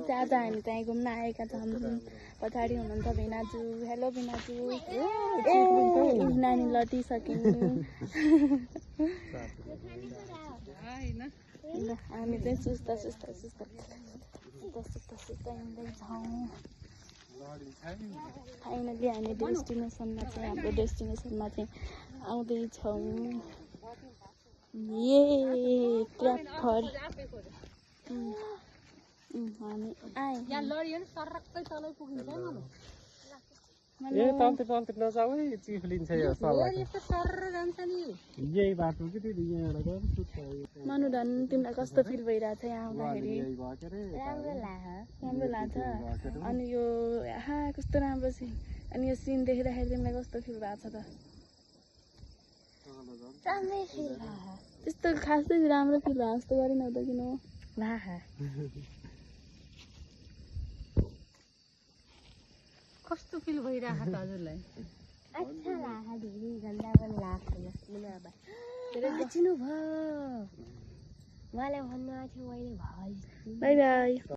चाहिँ आज हामी त्यहीँ घुम्न आएका छौँ। पछाडि हुनुहुन्छ भिनाजु। हेलो भिनाजु। नानी लटिसक्यौँ। हामी चाहिँ सुस्ता हिँड्दैछौँ। फाइनली हामी डेस्टिनेसनमा चाहिँ हाम्रो डेस्टिनेसनमा चाहिँ आउँदैछौँ। ये ट्र्याफर हामी आए यहाँ लडियो नि सरक्कै तलै पुगिन्छ है तल्ते नजाऊ है चिफ्लिन्छ यो सल्लाह यस्तो सरर जान्छ नि यही बाटो कि त्यो यहाँबाट मनुधन तिमीलाई कस्तो फिल भइरहेछ यहाँ आउँदाखेरि राम्रो लाग्छ अनि यो आहा कस्तो राम्रो सिन अनि यो सिन देख्दाखेरि तिमीलाई कस्तो फिल भएको छ त त्यस्तो खासै राम्रो फिल भएको जस्तो गरेन त किन कस्तो फिल भइरहेको छ हजुरलाई अच्छा लाग्छ धेरै गन्दा पनि लाग्छ किन अब चिन्नु भयो मलाई भन्नु थियो मैले भयो बाई बाई